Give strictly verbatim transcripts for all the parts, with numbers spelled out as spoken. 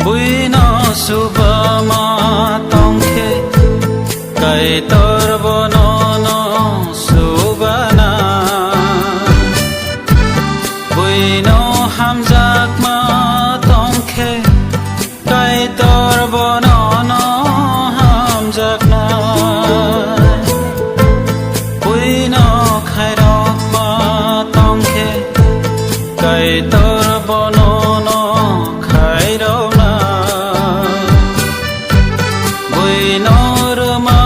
Buino subama tongkhe, Kaitor bono no subana. Buino hamjakma tongkhe, Kaitor bono no hamjakna. Buino khairokma tongkhe, Kaitor bono no khairokna. Buino rwma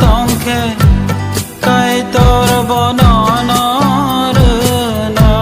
tongkhe, Kaitor bono no rwnai.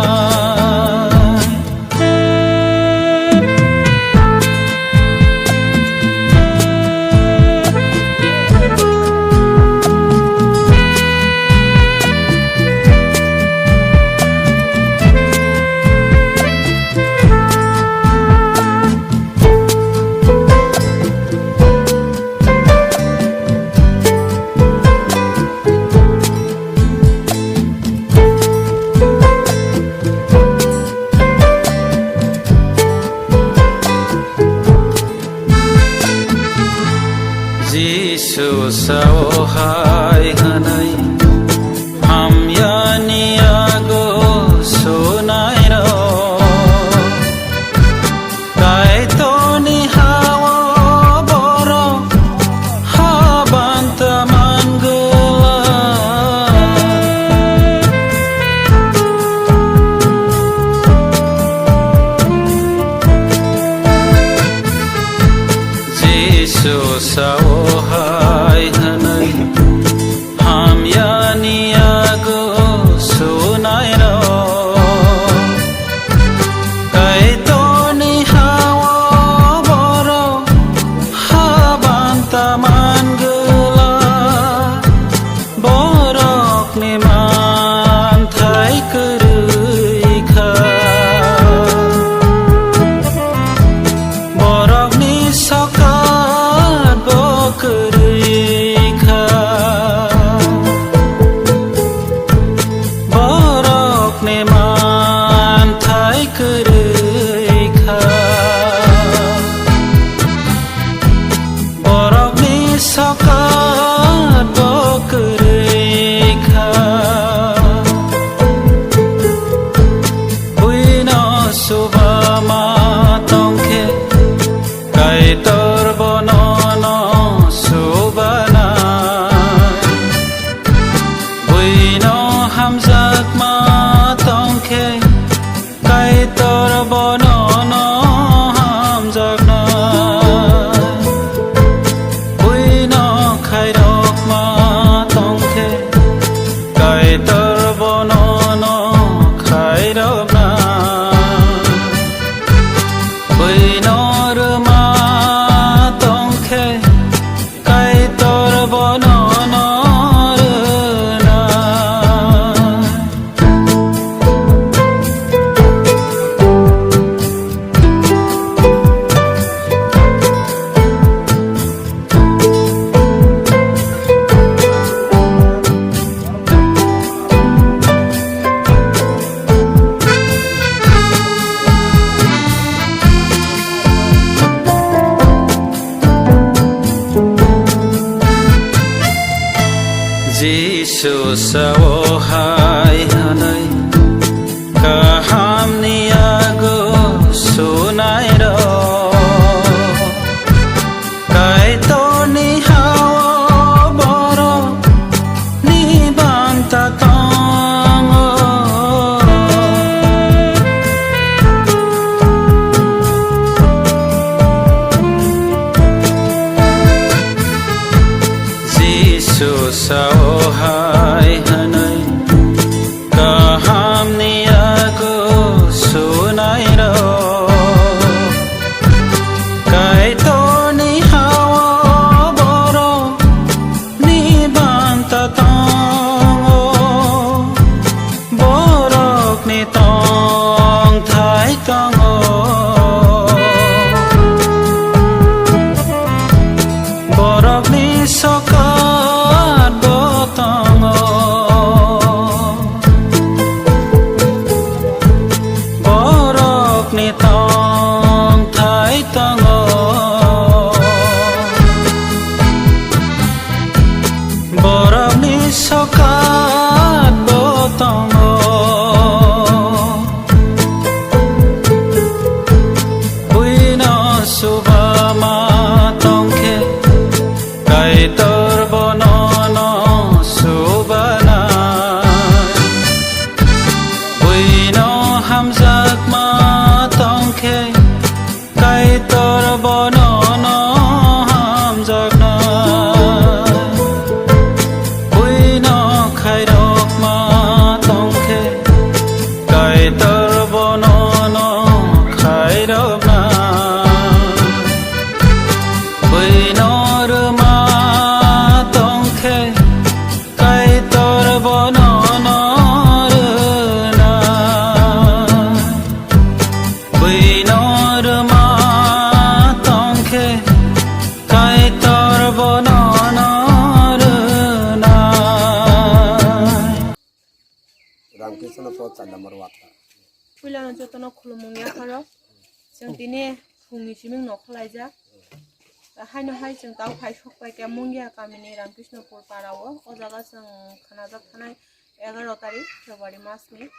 Jisu sao hai hwnwi, hamyani yago sunairok. Kaitorni ha-o borok habanta mangwlak. Jisu sao hai hwnwi, hamyani yago sunairok. Kaitorni ha-o borok habanta mangwlak. Borokni manthai kwrwi kha. Borokni sokat bo kwrwi kha. Borokni manthai kwrwi kha. Borokni sokat bo kwrwi kha. Buino subama tongkhe, Kaitor bono no subana. Buino hamjakma tongkhe, Kaitor bono no hamjakna. Buino khairokma tongkhe, Kaitor bono no khairokna. Buino rwma tongkhe, Kaitor bono no rwna. Jisu sao hai hwnwi, kahamni yago sunairok. Kaitorni ha-o borokni banta tongo. Jisu sao hai hwnwi, kahamni yago sunairok. Kaitorni ha-o Kaitor bono no rwnai. Ramkrishna Pur char number ward. Puilano jotono khulumung yapharo. Chwng tini phungni siming nokho laijak. Haino hai chwng tau phai sok pai khe Mungia kamini Ramkrishnapur para o. O jaga chwng khnajak thanai egaroh tarik February masni.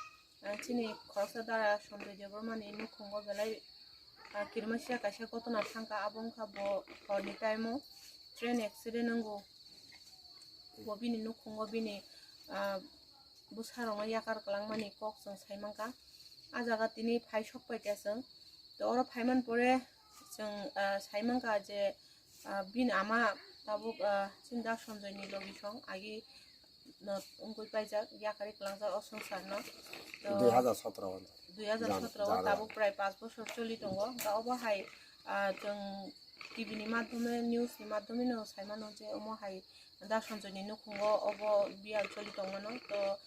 Ah, chini khoroksa dara Sanjoy Debbarmani nukhungo belai, ah, kirima sia kaisa gotona thangkha, abo wngkha bo horni time o train accident wngo. Bo bini nukhungo bini, ah, bwsarokno yakar kwlangmani kok chwng saimankha. A jaga tini phai sok paikha chwng. To oro phaiman pore chwng, ah, saimankha je, ah, bini ama tabuk, ah, chini da Sanjoyni logi song agi no wngwi paijak, yakari kwlangjak o swngcharno. To dui hajar sotro o. Dui hajar sotro o jara tabuk prai panch bosor choli tongo. Hwnkhe obo hai, ah, chwng T V ni madhyome, news ni madhyome no saimano je omo hai da Sanjoyni nukhungo obo biyal choli tongmano. To,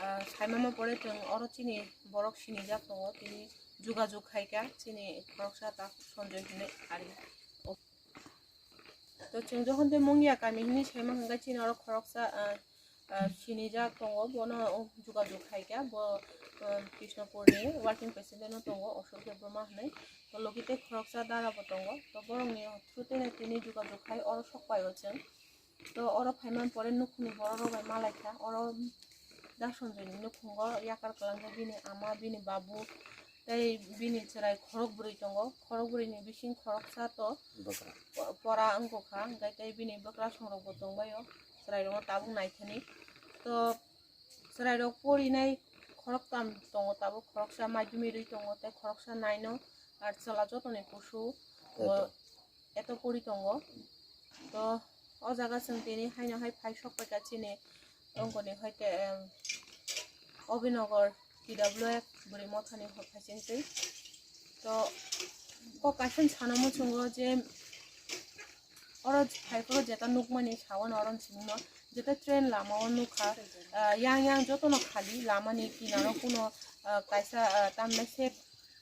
ah, saimama pore chwng oro chini borok sinijak tongo, tini jugajug khaikha chini khoroksa ta Sanjoy hinwi ari. To chwng jokhon tei Mungia kami hinwi saima hwnkhe chini oro khoroksa, ah, ah, sinijak tongo, bono jugajug khaikha, bo, ah, Krishnapurni working president o tongo, Ashok Debbarma hinwi. To logi tei khoroksa dara bo tongo, to borokni through tei tini jugajug khai oro sok paio chwng. To oro phaiman pore nukhungni borok rok bai malaikha, oro da Sanjoyni nukhungo yakar kwlangkha bini ama, bini babu, tei bini chwrai khorok bwrwi tongo, khorok bwrwini bising khoroksa to bwkra. Po-, pora wngkha, hwnkhe tei bini bwkrasong rokbo tongbaio, chwrairokno tabuk naithani. To chwrairok porinai khoroktam tongo, tabuk khoroksa madhyamik rwi tongo, tei khoroksa nine o, ar chwla jotoni kusu bo eto. Eto pori tongo. To o jaga chwng tini haino hai phai sok paikha chini wngkoni hai khe, em, Abhinagar T W F bwrwi mothani hor phaisingtwi. To kok kaisa sana muchungo je oro phaiphuru jeta nukmani sawano oro chwngno jeta train lama o nukha, ah, yang yang jotono khali lamani kinaro kuno, ah, kaisa, ah, tamni sep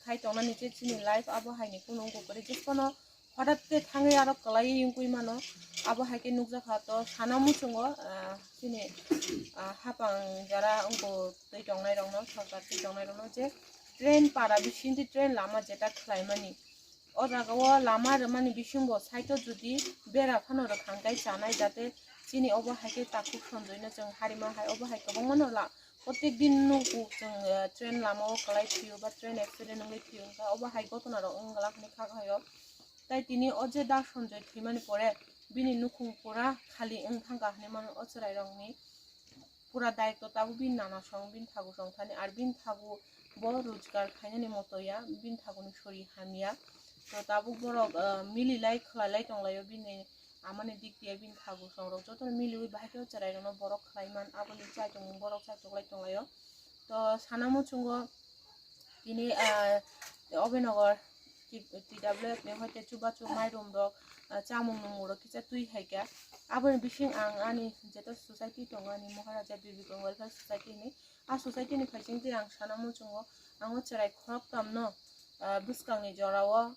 khai tongnani je chini life abo haini kuno wngkha kwrwi, jephano hothat khe thangwi aro kwlaiwi wngwi mano. Abo hai khe nukjakha to sana muchungo, ah, chini, ah, hapang jara wngkha twi tongnai rokno, sorkar twi tongnai rokno je train para bisingtwi train lama jeta khlaimani. O jaga o lama rwmani bisingo side o jodi bera phano rwkha hwnkhe chanai, jate chini obo hai khe takhuk Sanjoyno chwng harima hai obo hai kwbangmano la-, protek din nugo chwng, eh, train lama o kwlai thwio ba train accident wngwi thwio, hwnkhe obo hai gotona rok wng glak hinwi kha khaio. Tai tini o je da Sanjoy thwimani pore bini nukhung pura khali wng thangkha hinwi mano o chwrairokni. Pura daitw tabuk bini nana song, bini thagu song thani, ar bini thagu bo rojgar khainani moto ya, bini thaguni sori hamya. To tabuk borok, ah, mililai khwlailai tonglaio, bini amani dik tiya bini thagu song rok jotono miliwi bahai khe chwrairokno borok khlaiman, aboni chaitung borok chaituklai tonglaio. To sana muchungo tini, ah, Abhinagar T W F ni hoite chubachu mairum rok, ah, chamung nungmung rok kisa twi hai kha. Aboni bising ang ani jeto society tongo, ani Maharaja Bibikong Welfare Society hinwi. A society ni phaising twi ang sana muchungo, ang o chwrai khoroktam no, ah, bwskang ni jora o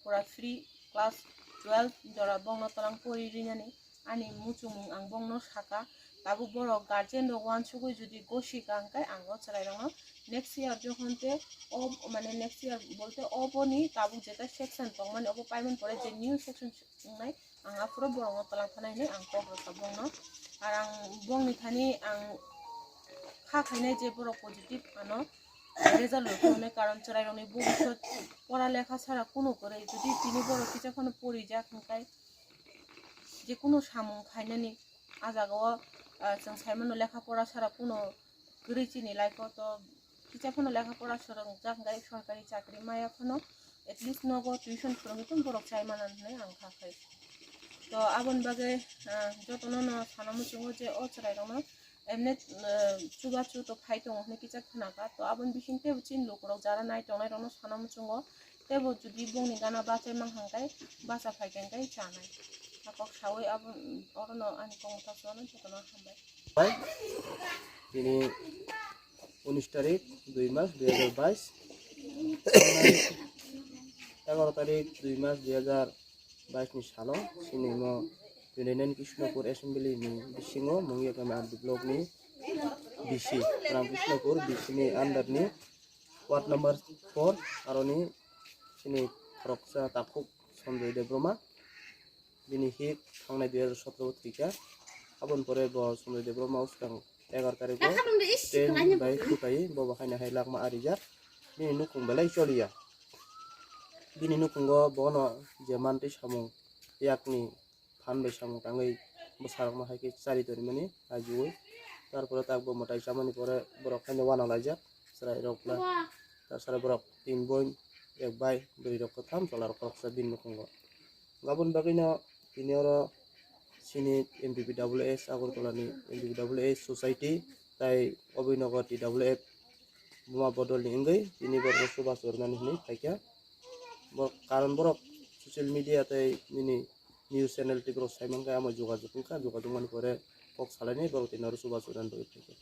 pura free class twelve jora bongno twlang pori rinani. Ani muchungmung ang bongno saka, tabuk borok guardian rok uansugwi jodi gosi ka hwnkhe ang o chwrairokno next year jokhon te o, mane next year bolte oboni tabuk jeta section tongmani obo paimani pore je new section wngnai ang aphuru borokno twlang thana hinwi ang kok rwkha bongno. Ar ang bongni thani ang kha khainai je borok positive ano result rwkha hwnwi, karon chwrairokni bobisot pora lekha sara kunu kwrwi, jodi tini borok kisa phano porijak hwnkhe, je kunu samung khainani a jaga o, ah, chwng sai mano lekha pora sara kunu kwrwi chini life o, to kisa phano lekha pora swrwngjak hwnkhe sorkari chakri maya phano at least nogo tuition phwrwngwi tong borok chai mana hinwi ang kha khai. To aboni bagwi, ah, jotono no sana muchungo je o chwrairokno emne, ah, chubachu to phai tongo hinwi kisa khwnakha, to aboni bising teibo chini lukurok jara nai tongnai rokno sana muchungo. Teibo jodi bongni gana bachai mang hang khe, bacha phai khe hwnkhe chanai. A kok saui abo, orono ani kok mwthang suana jotono hambai. Bai, tini unis tarik dui mas dui hajar bais, egaroh tarik dui mas dui hajar bais ni salo chini mo twenty nine Krishnapur Assembly ni bisingo Mungiakami R D block ni B C, Ram Krishnapur B C ni under ni ward number four, aroni chini khoroksa takhuk Sanjoy Debbarma, bini hik thangnai dui hajar sotro o thwikha. Aboni pore bo Sanjoy Debbarma o swkang egaroh tarikh o train bai thukai, bo bo haino hai lakma arijak. Bini nukhung belai choliya. Bini nukhungo bono je mantwi samung yakni phan bai samung tangwi bwsarokno hai khe chari tonimani ajiui. Tarpore tak bo mwtai chamani pore borok haino uanalaijak chwrairok bla. Tasara borok tin boin, ek bai, bwrwirok kwtham, chwlarok khoroksa bini nukhungo. Aboni bagwino tini oro chini M P P W S Agartala ni M P P W S society tai Abhinagar T W F buma bodol ni wngwi tini borokno chubachu rwnani hinwi phaikha. Bo karon borok social media tei nini news channel tei borok saimankha, amo jogajog wngkha, jogajog mani pore kok salainai borok tini oro chubachu rwnani bagwi phaikha.